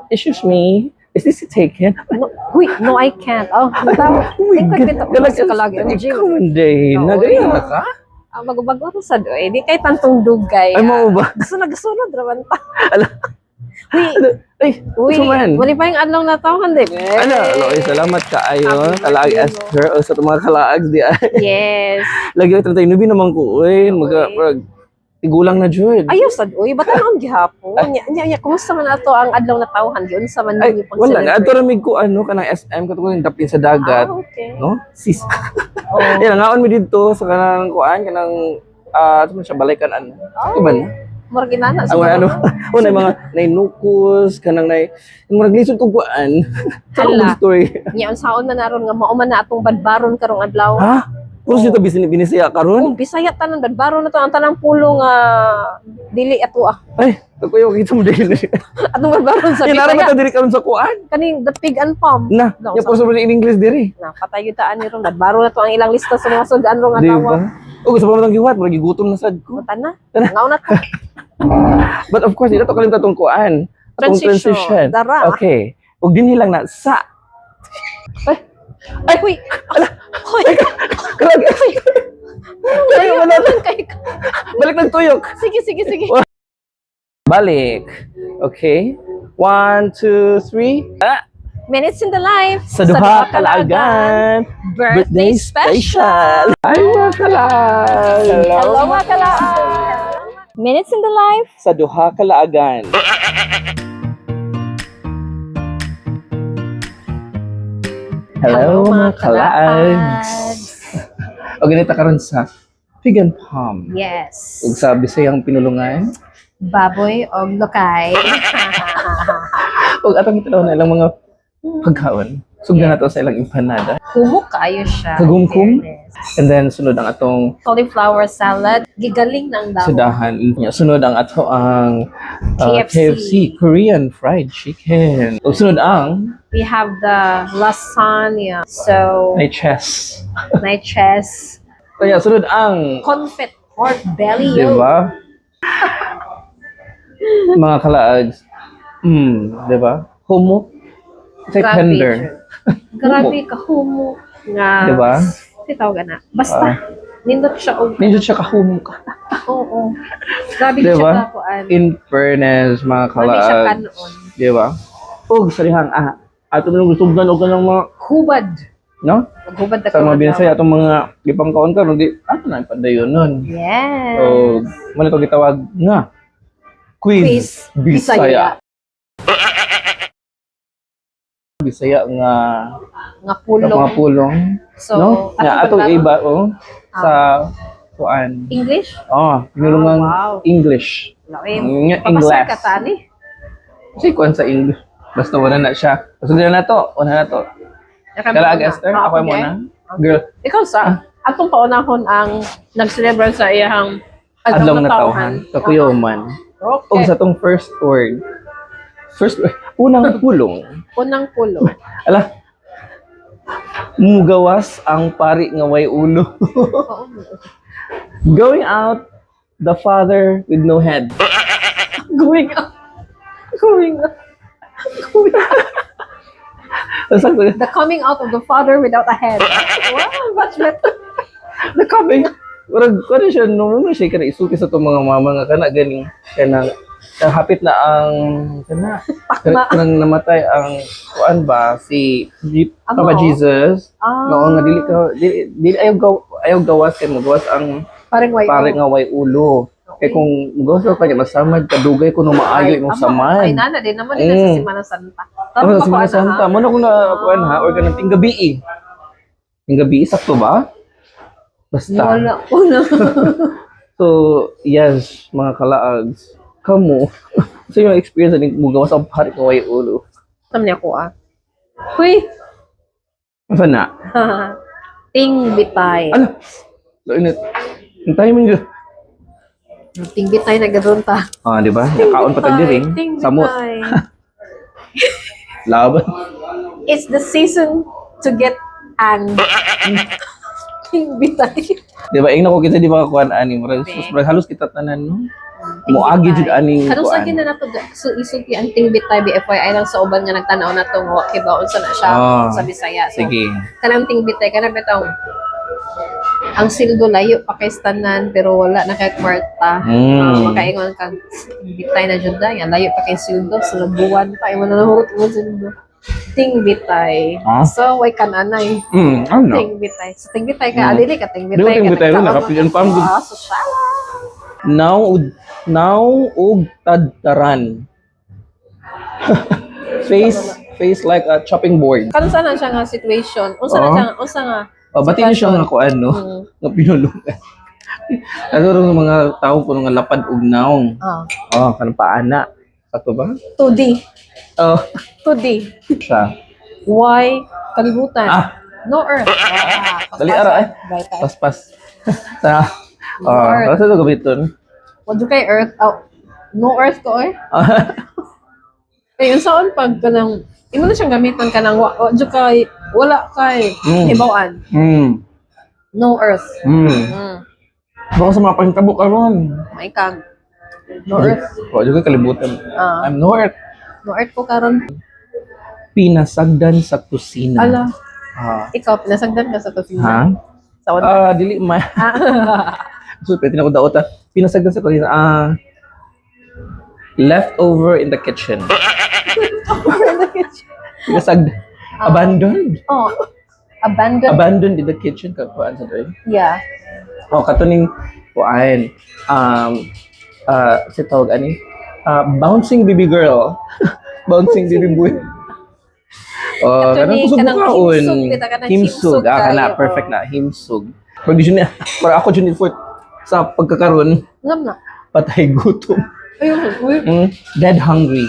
Excuse me, is this taken? No, huy, no, I can't. Oh, bitaw. Oh my Tingkad God. bitaw. Kalag, Sa kalag, MG. Ikaw man day. Oo. Nagaya na ka? Ah, bago-bago ra sad oy. Di kay tantong dugay. Ay, mao ba? Gusto na gasunod ra man ta. Ala. Huy, Ay, uy, so man. wala pa yung adlaw na tawhan di. Ano, ano, ay, salamat kaayo. Happy Kalaag birthday, Esther, o sa itong mga kalaag di ay. Yes. Lagi ay 39 naman ko, uy. Maga, Uy. marag, tigulang na jud. Ayaw sad uy, bata naon gihapon. Nya nya nya kumusta man ato ang adlaw na tawhan giun sa man Ay, ninyo pag wala. Ato ramig ko, ano, kanang SM, katong yung dapin sa dagat. Ah, okay. No? Sis. Oh. Yan, nangaon mi didto sa kanang kuan, kanang, ah, uh, siya, balikan, ano. Ito ba na? Murag inana Ang mga ano, una mga nainukos, kanang nay, murag lisod kog kuan. Sa Hala. akong story. Nya unsaon man aron nga mao man na atong badbaron karong adlaw. Ha? Puro siya bisin binisaya karon? Kung Bisaya tanan badbaron na to ang tanang pulo nga dili ato ah. Ay, ako yung kita mo dili. Atong badbaron sa Yan ara Bisaya. ba ta diri karon sa kuan? Kaning the pig and palm. Na, No, ya puro sa in English diri. Na patay gyud taan ni ron badbaron na to ang ilang lista sa mga sudan rong Di adlaw. ba? O gusto pa man tong giwat, murag gigutom na sad ko. Mata na. Ngaw na ta. But of course, dito kalimta tong kuan. Atong Transition. transition. Dara. Okay. Ug dinhi lang na sa. Ay, ay, huy. Ala. Huy. Kalag. Ay, wala. kay Balik ng tuyok. Sige, sige, sige. Balik. Okay. One, two, three. Ah, Minutes in the life. sa duha kalaagan. Birthday special. Ay, mga kalaag. Hello, mga kalaan. Minutes in the life. Sa duha kalaagan. Hello, mga kalaags. O ganito karon sa Pig and Palm. Yes. Ug sa Bisayang pinulungan. Baboy og lokay. Ug atong italaw na ilang mga pagkaon. Sugdan nato sa ilang empanada. Humok kayo siya. Kagumkum. In fairness. And then sunod ang atong Cauliflower salad. Gigaling ng damo. sudahan. Sunod ang ato ang KFC. KFC, Korean Fried Chicken. Ug sunod ang We have the lasagna. So, may chess. may chess. Kaya sunod ang Confit pork belly. Di ba? Mga kalaags. Di ba? Humok. It's like Grabe tender. siya. Grabe ka humok nga. Di ba? Si tawag na. Basta nindot siya og Medyo siya kahumok. Oo. Grabe Di siya ba? kakuan. In fairness, mga Grabe siya kalaags. kanon. Di ba? Ug sarihang ah, ato nang gustugdan og kanang mga Hubad. no? Maghubad na Sa mga binisaya atong mga gipangkaon karon di ato na ipadayon nun. Yes. So, mo na to gitawag nga quiz, Quiz Bisaya. Bisaya nga Nga pulong. mga pulong. So, no? Nga atong paglaro? iba oh sa kuan. English? Oh, pinulungan Ah, wow. English. Lain. Nga Papasar English. ka tani. Kasi kuan sa English. Basta wala na siya. Basta na to, una na to. Kalaag Esther, Ah, ako mo na. Girl, Ikaw sa atong paunahon ang nag-celebrate sa iyang adlaw na tawhan. Kakuyaw man. Okay. Og sa tong first word. First word, unang pulong. Unang pulo. Ala. Mugawas ang pari nga way ulo. Going out the father with no head. Going up. Going up. Going up. Sakto. The coming out of the father without a head. Wow, much better. The coming. Murag kuno siya no mo siya kana isuki sa itong mga mama nga kana ganing kanang kanang hapit na ang kana Pakma. kanang namatay ang kuan ba si Amo? Papa Jesus. Ah. Mao nga dili ka dili, dili ayaw gaw, ayaw gawas kay mo gawas ang Parang way pare nga way ulo. Kay kung gawas ka kanya masamad kadugay kuno maayo imong samad. Ay, nana din naman din sa Semana Santa. Tama sa Semana Santa. Mo na kung na kuan ha or kanang tinggabi eh. Tinggabi sakto ba? Basta. Wala ko na. So, yes, mga kalaags, kamo, sa yung experience na mugawas ang pare ko way ulo. Tam niya ko ah. Huy. Asa na? Ting bitay. Ala! Lainit. Ang timing yun. Ting bitay na gadon ta. Ah, di ba? Nakaon pa tag diri. Ting Samot. bitay. Laban. It's the season to get ang. Ting bitay. Di ba? Ingna ko kita di ba kakuan ani. Murag sus, murag halos kita tanan no. Moagi jud aning Kanang sa kuan. gina nato so isulti ang tingbitay, BFYI lang sa uban nga nagtan-aw nato nga wa kibaw unsa na siya sa Bisaya. So, Sige. Kanang tingbitay kana bitaw ang sildo layo pa kay tanan pero wala na kay kwarta. Ah, makaingon kag bitay na jud nga layo pa kay sildo sa buwan pa imo na nahurot mo sildo. Tingbitay. So way kananay. Ano? Tingbitay. So tingbitay ka, dili ka tingbitay. Di ko tingbitay ron, nakapilan pa ang good. Ah, so siya. Now ug tadtaran. Face like a chopping board. Kanang sana siya nga situation? Unsa na siya unsa nga? Oh, bati na siya nga kuan, no? Nga pinulungan. Ano ron mga tao kuno nga lapad og naong. Oh, kanang paana. Ato ba? 2D. Oh, 2D. siya. Why kalibutan? Ah. No earth. Dali ara eh. Bye tayo. Paspas. Sa Oh, Earth. kasi ito gamiton. Wala kay earth. Oh, no earth ko eh. Eh, unsaon pag kanang imo na siyang gamiton kanang wa jud kay wala kay hibaw-an. No earth. Baka sa mga pahintabo karon. May kag no earth. Wa jud kay kalibutan. I'm no earth. No earth ko karon. Pinasagdan sa kusina. Ala, ikaw pinasagdan ka sa kusina. Ha? Sa wala. Ah, dili ma. So, pwede na ko daot ah. Pinasagdan sa kusina. Leftover in the kitchen. Pinasagdan. Abandoned. Oh. Abandoned. Abandoned in the kitchen ka kuan sa doy. Yeah. Oh, katuning kuan. Si tawag ani? Bouncing baby girl. Bouncing baby boy. Oh, kanang Katuning, kusog kanang kaon. himsog, kita kanang Himsog. himsog Ah, kana kayo, perfect oh. na himsog. Pag di na para ako jud for sa pagkakaron Ngam na. patay gutom. Ayun, uy. Dead hungry.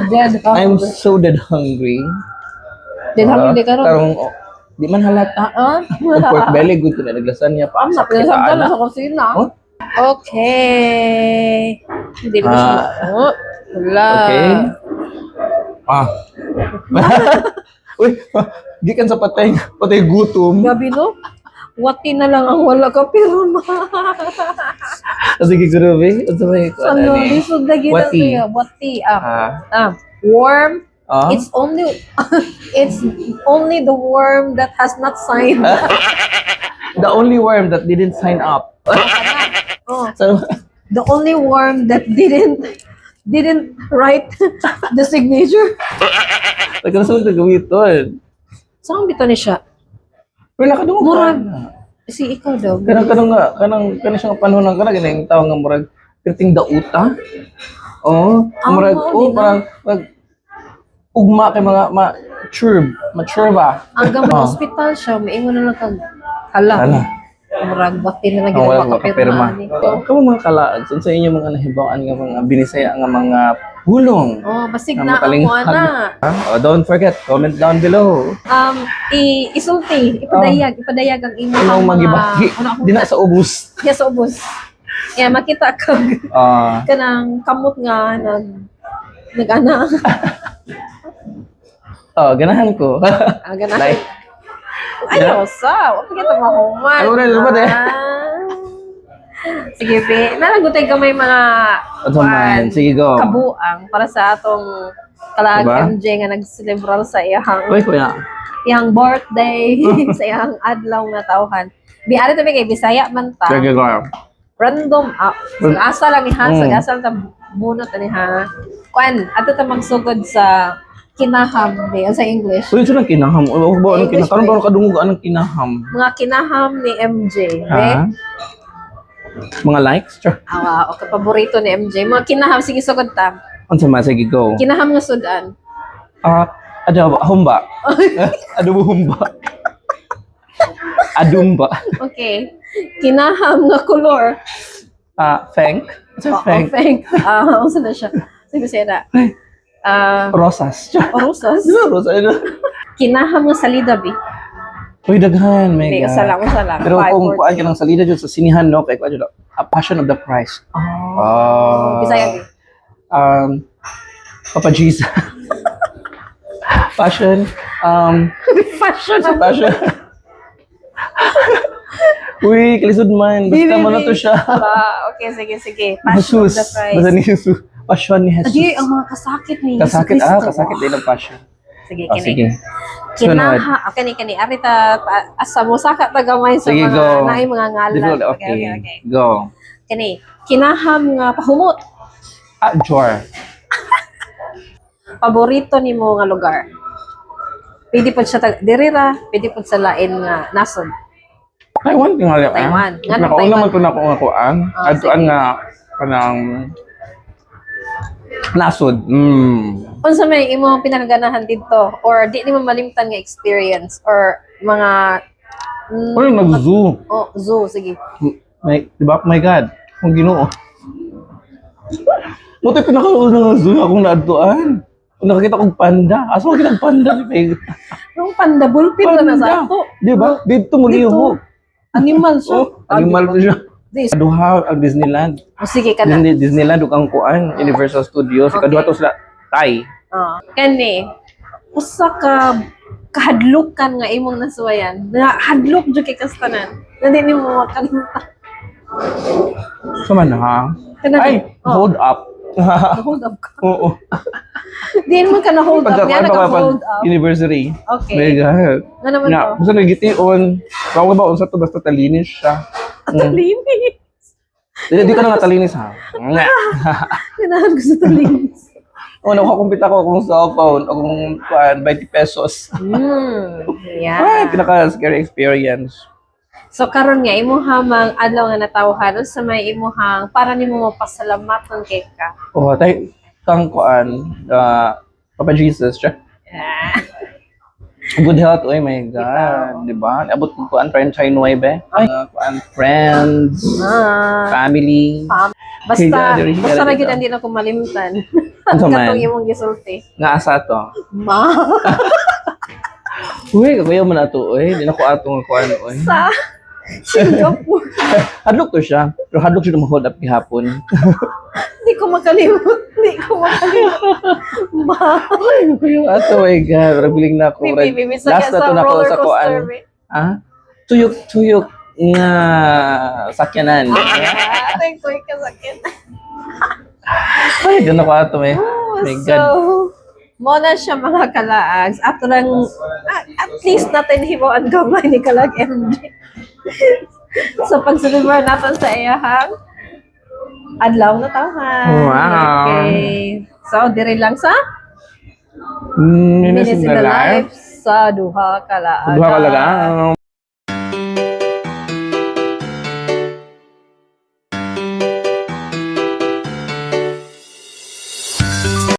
Dead I'm hungry. so dead hungry. Dead hungry di karon. Karong oh, di man halata. Ang pork belly good ko na naglasanya pa. Am na Sakit pinasagdan ana. na sa kusina. Oh? Okay. Hindi ko siya. Oh, wala. Okay. Ah. Uy, gikan sa patay gutom. Gabi no? Wati na lang ang wala ka pirma. Sige, grabe. Ano ba yung Sa kuan ani? lisod na gina Wati. siya. Wati. Ah. Ah. Ah. Worm. Ah? It's only the worm that has not signed. The only worm that didn't sign up. Oh. So, The only worm that didn't write the signature. nagkaroon sa gamiton. Saan bitaw ni siya? Wala ka dungog. Murag. Si ikaw daw. Kanang kanang nga kanang kanang siyang panahon nga kanang ganing tao nga murag perting dauta. Oh, murag mao oh din na. Parang mag ugma kay mga mature ba? Ang gamay ospital siya, maingon na lang kag hala. Hala. Murag wati na lang Ang ginawa wala ka ka pirma. pirma. ani. Kamo mga kalaad, sa inyo mga nahibaw-an nga mga binisaya nga mga pulong. Oh, basig Nga na ako makalinghag. ana. Oh, don't forget, comment down below. Isulti, ipadayag ang imong Anong mga magibagi? Ano ako? Di na sa ubos. Yes, ubos. Yeah, makita kag kanang kamot nga nag nag-ana. Oh, ganahan ko. Ah, ganahan. Like, Ayaw sa, wa pa kita mahuman. Ano na, lupad eh. Ah. Sige, be. Nalagutay ka may mga Ano man, sige go. Kabuang para sa atong kalaag Diba? MJ nga nagselebrar sa iyang Uy, kuya. iyang birthday, sa iyang adlaw nga tawhan. Bi ari tabi kay Bisaya man ta. Sige go. Random up. Asa lang ni ha, asa lang ta bunot ani ha. Kuan, ato ta magsugod sa kinaham ni sa English. Uy, ito lang kinaham. Uy, ba, anong English kinaham? Karon ba kadungog anong kinaham? Mga kinaham ni MJ, be. Ha? Mga likes? Char. Awa, okay, paborito ni MJ. Mga kinaham, sige sugod ta. Unsa man, sige go. Kinaham nga sudan. Ah, adobo, humba. Adobo humba. Adumba. Okay. Kinaham nga kolor. Ah, feng. Unsa Oo, feng? feng. Ah, unsa na siya? Sige siya na. Ah, Rosas. Char. rosas. Di ba rosas? Ano? Kinaham nga salida bi. Uy, daghan, my Okay, God. usa lang, usa lang. Pero Five, kung four, kuan ka ng salida jud sa sinihan no kay kuan jud A Passion of the Christ. Oh. Ah. Bisaya bi. Papa Jesus. Passion Fashion. Passion. Uy, kalisod man. Basta mo na to siya. Hala, okay, sige, sige. Passion of Jesus. the Christ. Basta ni Jesus. Passion ni Jesus. Adi, ang mga kasakit ni Jesus Kasakit, Cristo. kasakit din ang passion. Sige, Ah, kini. sige. Sunod. Kinaha, okay, kini, kini. Arita, asa mo, saka tagamay sa Sige, mga, go. naay mga ngalan. Difficult, okay. Okay. Go. Kini, kinaham nga pahumot. Ah, Jor. Paborito nimo nga lugar. Pwede po siya, diri ra, pwede po sa lain nga nasod. Taiwan tingali ah. Taiwan. Nga nang Nakauna Taiwan? man to na ako nga kuan. Ah, Adtuan nga kanang nasod. Unsa may imong pinakaganahan didto or di nimo malimtan nga experience or mga Ano nag-zoo? Oh, zoo, sige. My, di ba? My God. Kung Ginoo. Mutoy pinakauna nga zoo akong naadtuan. Nakakita kong panda. Asa ko kitang panda di ba? Nung panda bullpen na sa ato. Di ba? Dito mo Dito. Animal siya. Oh, animal po siya. Di, Duha ang Disneyland. oh, sige ka na. Disneyland ug ang kuan, Universal Studios. Okay. Kaduha to sila Thai. Oh. Kani, usa ka kahadlukan nga imong nasuwayan. Na hadlok jud kay kastanan. Na di nimo makalimtan. Sa man ha? Kanang- Ay, oh. hold up. Hold up ka. Oo. Di mo ka na hold up. Pagka Nga pag, pag naka-hold up. university. Okay. My God. Nga naman Nga, to. basta nagitiyon. Kawag ba unsa to basta talinis siya. Talinis. Di ka na nga talinis ha. Nga. Ganahan ko sa talinis. Oh, nakakumpita ko akong cellphone, akong kuan 20 pesos. Yeah. Ay, pinaka scary experience. So karon nga imuha mang adlaw nga natawhan sa may imuhang para nimo mapasalamatan kay ka. Oh, tay kang kuan, Papa Jesus, siya. Ah. Good health, oy my God, di ba? Abot ko kuan friend Chinoy be. Ay, kuan friends, family. Basta Kaya, basta ra dito. gyud hindi na ko malimtan. Unsa man? Katong imong gisulti. Nga asa to. Ma Uy, kakuya man ato, oy. Di na ko ato nga kuan, oy. sa Singapore. Hadlok to siya. Pero hadlok siya hold up gihapon. Hindi ko makalimot. Hindi ko makalimot. Ma. Ay, kakuya ato, my God. Parang biling na ako. Bibi, bibi, sa, Last na sa to na ako roller sa kuan. coaster. Be. Ah? Tuyok, tuyok nga sakyanan. Ah, thank ko kasakit. Ay, di na ko ato, eh. Oh, My so, God. mo na siya mga kalaags. Ato lang, at least natin himuan gamay ni Kalag MJ. Sa pag-deliver natin sa iyahang adlaw na tawhan. Wow. Okay. So, diri lang sa Minutes in the life. sa duha kalaag. Duha ka lang.